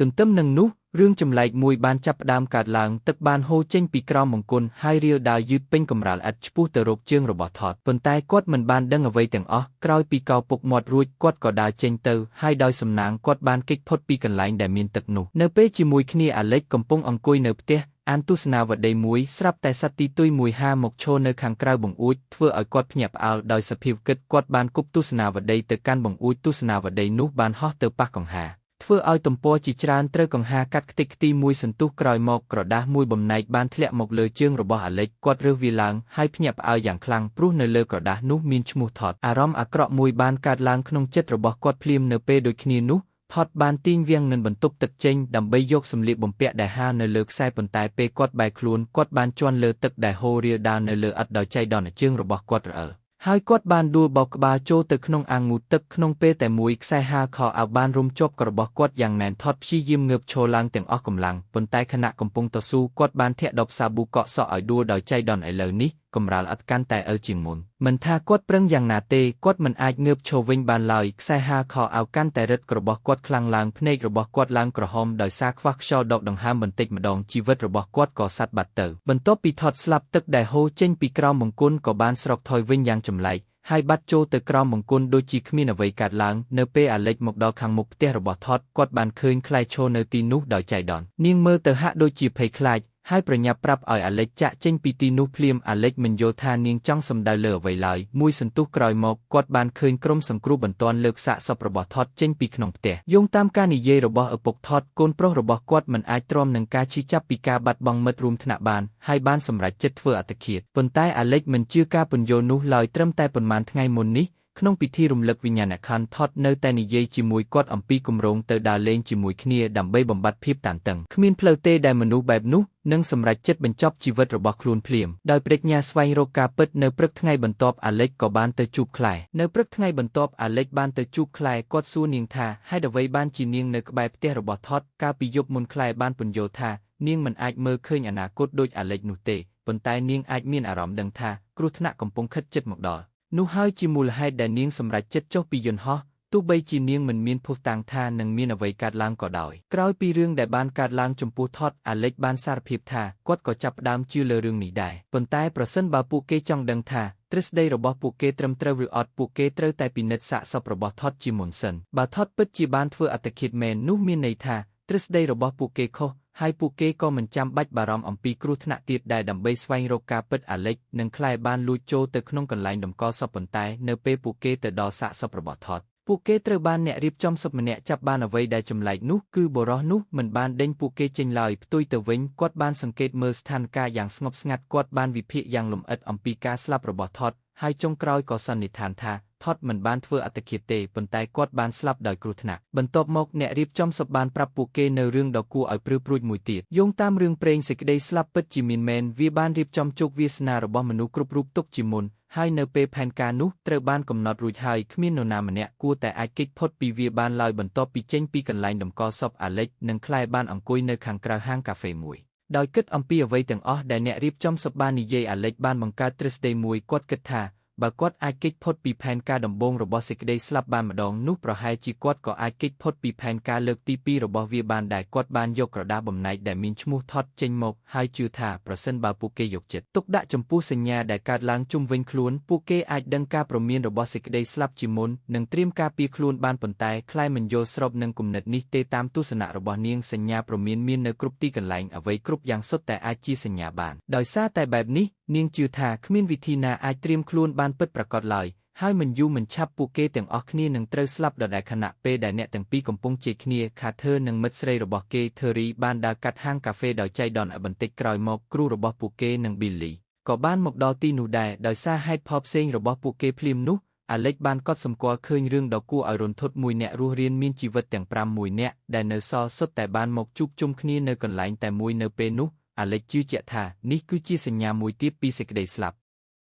ទន្ទឹមនឹងនោះរឿងចម្លែកមួយបានចាប់ផ្ដើមកើតឡើងទឹកបានហូរចេញពីក្រោមបង្គន់ហើយរាលដាលយឺតពេញកម្រាលឥដ្ឋឆ្ពោះទៅរកជើងរបស់ថតប៉ុន្តែគាត់មិនបានដឹងអ្វីទាំងអស់ក្រោយពីកោពុកមាត់រួចគាត់ក៏ដើរចេញទៅហើយដោយសំណាងគាត់បានគេចផុតពីកន្លែងដែលមានទឹកនោះនៅពេលជាមួយគ្នាអាឡិចកំពុងអង្គុយនៅផ្ទះអានទស្សនាវដ្តីមួយស្រាប់តែសត្វទីទុយមួយហាមកឈរនៅខាងក្រៅបង្អួចធ្វើឲ្យគាត់ភ្ញាក់ផ្អើលដោយសភាពគិតគាត់បានគប់ទស្សនាវដ្តីទៅកាន់បង្អួចទស្សនាវដ្តីនោះបានហោះទៅប៉ះកង្ហាធ្វើឲ្យទំព័រជាច្រើនត្រូវកង្ហាកាត់ខ្ទេចខ្ទីមួយសន្ទុះក្រោយមកក្រដាសមួយបំណែកបានធ្លាក់មកលើជើងរបស់អាឡិចគាត់រើសវាឡើងហើយភ្ញាក់ផ្អើលយ៉ាងខ្លាំងព្រោះនៅលើក្រដាសនោះមានឈ្មោះថតអារម្មណ៍អាក្រក់មួយបានកើតឡើងក្នុងចិត្តរបស់គាត់ភ្លាមនៅពេលដូចគ្នានោះថតបានទាញវាំងនឹងបន្ទប់ទឹកចេញដើម្បីយកសម្លៀកបំពាក់ដែលហាលនៅលើខ្សែប៉ុន្តែពេលគាត់បែរខ្លួនគាត់បានជន់លើទឹកដែលហូររាលដាលនៅលើឥដ្ឋដោយចៃដន្យជើងរបស់គាត់រអិលហើយគាត់បានដួលបោកក្បាលចូលទៅក្នុងអាងងូតទឹកក្នុងពេលតែមួយខ្សែហាលខោអាវបានរុំជាប់របស់គាត់យ៉ាងណែនថតព្យាយាមងើបឈរឡើងទាំងអស់កម្លាំងប៉ុន្តែខណៈកំពុងតស៊ូគាត់បានធាក់ដបសាប៊ូកក់សក់ឲ្យដួលដោយចៃដន្យឥឡូវនេះកម្រាលឥដ្ឋកាន់តែអិលជាងមុនមិនថាគាត់ប្រឹងយ៉ាងណាទេគាត់មិនអាចងើបឈរវិញបានឡើយខ្សែហាលខោអាវកាន់តែរឹតរបស់គាត់ខ្លាំងឡើងភ្នែករបស់គាត់ឡើងក្រហមដោយសារខ្វះខ្យល់ដកដង្ហើមបន្តិចម្ដងជីវិតរបស់គាត់ក៏សាត់បាត់ទៅបន្ទាប់ពីថតស្លាប់ទឹកដែលហូរចេញពីក្រោមបង្គន់ក៏បានស្រកថយវិញយ៉ាងចម្លែកហើយបាត់ចូលទៅក្រោមបង្គន់ដូចជាគ្មានអ្វីកើតឡើងនៅពេលអាឡិចមកដល់ខាងមុខផ្ទះរបស់ថតគាត់បានឃើញខ្លែឈរនៅទីនោះដោយចៃដន្យនាងមើលទៅហាក់ដូចជាភ័យខ្លាចហើយប្រញាប់ប្រាប់ឲ្យអាឡិចចាក់ចេញពីទីនោះភ្លាមអាឡិចមិនយល់ថានាងចង់សម្ដៅលើអ្វីឡើយមួយសន្ទុះក្រោយមកគាត់បានឃើញក្រុមសង្គ្រោះបន្ទាន់លើកសាកសពរបស់ថតចេញពីក្នុងផ្ទះយោងតាមការនិយាយរបស់ឪពុកថតកូនប្រុសរបស់គាត់មិនអាចទ្រាំនឹងការឈឺចាប់ពីការបាត់បង់មិត្តរួមថ្នាក់បានហើយបានសម្រេចចិត្តធ្វើអត្តឃាតប៉ុន្តែអាឡិចមិនជឿការពន្យល់នោះឡើយត្រឹមតែប៉ុន្មានថ្ងៃមុននេះក្នុងពិធីរំលឹកវិញ្ញាណក្ខន្ធថតនៅតែនិយាយជាមួយគាត់អំពីគម្រោងទៅដើរលេងជាមួយគ្នាដើម្បីបំបត្តិភាពតានតឹងគ្មានផ្លូវទេដែលមនុស្សបែបនោះនឹងសម្រេចចិត្តបញ្ចប់ជីវិតរបស់ខ្លួនភ្លាមដោយប្រាជ្ញាស្វែងរកការពិតនៅព្រឹកថ្ងៃបន្ទាប់អាឡិចក៏បានទៅជួបខ្លែនៅព្រឹកថ្ងៃបន្ទាប់អាឡិចបានទៅជួបខ្លែគាត់សួរនាងថាហេតុអ្វីបានជានាងនៅក្បែរផ្ទះរបស់ថតកាលពីយប់មុនខ្លែបានពន្យល់ថានាងមិនអាចមើលឃើញអនាគតដូចអាឡិចនោះទេប៉ុន្តែនាងអាចមានអារម្មណ៍ដឹងថាគ្រោះថ្នាក់កំពុងខិតជិតមកដល់នោះហើយជាមូលហេតុដែលនាងសម្រេចចិត្តចុះពីយន្តហោះទោះបីជានាងមិនមានភស្តុតាងថានឹងមានអ្វីកើតឡើងក៏ដោយក្រោយពីរឿងដែលបានកើតឡើងចំពោះថតអាឡិចបានសារភាពថាគាត់ក៏ចាប់ផ្ដើមជឿលើរឿងនេះដែរប៉ុន្តែប្រសិនបើពួកគេចង់ដឹងថាទ្រឹស្ដីរបស់ពួកគេត្រឹមត្រូវឬអត់ពួកគេត្រូវតែពិនិត្យសាកសពរបស់ថតជាមុនសិនបើថតពិតជាបានធ្វើអត្តឃាតមែននោះមានន័យថាទ្រឹស្ដីរបស់ពួកគេខុសហើយពួកគេក៏មិនចាំបាច់បារម្ភអំពីគ្រោះថ្នាក់ទៀតដែរដើម្បីស្វែងរកការពិតអាឡិចនិងខ្លែបានលួចចូលទៅក្នុងកន្លែងតម្កល់សពប៉ុន្តែនៅពេលពួកគេទៅដល់សាកសពរបស់ថតពួកគេត្រូវបានអ្នករៀបចំសពម្នាក់ចាប់បានអ្វីដែលចម្លែកនោះគឺបុរសនោះមិនបានដេញពួកគេចេញឡើយផ្ទុយទៅវិញគាត់បានសង្កេតមើលស្ថានភាពយ៉ាងស្ងប់ស្ងាត់គាត់បានវិភាគយ៉ាងលម្អិតអំពីការស្លាប់របស់ថតហើយចុងក្រោយក៏សន្និដ្ឋានថាថតមិនបានធ្វើអត្តឃាតទេប៉ុន្តែគាត់បានស្លាប់ដោយគ្រោះថ្នាក់បន្ទាប់មកអ្នករៀបចំសពបានប្រាប់ពួកគេនៅរឿងដ៏គួរឲ្យព្រឺព្រួចមួយទៀតយោងតាមរឿងព្រេងសេចក្តីស្លាប់ពិតជាមានមែនវាបានរៀបចំជោគវាសនារបស់មនុស្សគ្រប់រូបទុកជាមុនហើយនៅពេលផែនការនោះត្រូវបានកំណត់រួចហើយគ្មាននរណាម្នាក់គួរតែអាចគេចផុតពីវាបានឡើយបន្ទាប់ពីចេញពីកន្លែងតម្កល់សពអាឡិចនិងខ្លែបានអង្គុយនៅខាងក្រៅហាងកាហ្វេមួយដោយគិតអំពីអ្វីទាំងអស់ដែលអ្នករៀបចំសពបាននិយាយអាឡិចបានបង្កើតទ្រឹស្ដីមួយគាត់គិតថាបើគាត់អាចគេចផុតពីផែនការដំបូងរបស់សេចក្តីស្លាប់បានម្ដងនោះប្រហែលជាគាត់ក៏អាចគេចផុតពីផែនការលើកទី2របស់វាបានដែរគាត់បានយកក្រដាសបំណែកដែលមានឈ្មោះថតចេញមកហើយជឿថាប្រសិនបើពួកគេយកចិត្តទុកដាក់ចំពោះសញ្ញាដែលកើតឡើងជុំវិញខ្លួនពួកគេអាចដឹងការព្រមានរបស់សេចក្តីស្លាប់ជាមុននិងត្រៀមការពារខ្លួនបានប៉ុន្តែខ្លែមិនយល់ស្របនឹងគំនិតនេះទេតាមទស្សនៈរបស់នាងសញ្ញាព្រមានមាននៅគ្រប់ទីកន្លែងអ្វីគ្រប់យ៉ាងសុទ្ធតែអាចជាសញ្ញាបានដោយសារតែបែបនេះនាងជឿថាគ្មានវិធីណាអាចត្រៀមខ្លួនបានពិតប្រាកដឡើយហើយមិនយូរមិនឆាប់ពួកគេទាំងអស់គ្នានឹងត្រូវស្លាប់ដដែលខណៈពេលដែលអ្នកទាំងពីរកំពុងជែកគ្នាខាធើនិងមិត្តស្រីរបស់គេធឺរីបានដើរកាត់ហាងកាហ្វេដោយចៃដន្យបន្តិចក្រោយមកគ្រូរបស់ពួកគេនិងប៊ីលីក៏បានមកដល់ទីនោះដែរដោយសារហេតុផលផ្សេងរបស់ពួកគេភ្លាមនោះអាឡិចបានកត់សម្គាល់ឃើញរឿងដ៏គួរឲ្យរន្ធត់មួយអ្នករស់រានមានជីវិតទាំង5មួយអ្នកដែលនៅសល់សុទ្ធតែបានមកជួបជុំគ្នានៅកន្លែងតែមួយនៅពេលនោះអាឡិចជឿជាក់ថានេះគឺជាសញ្ញាមួយទៀតពីសេចក្តីស្លាប់។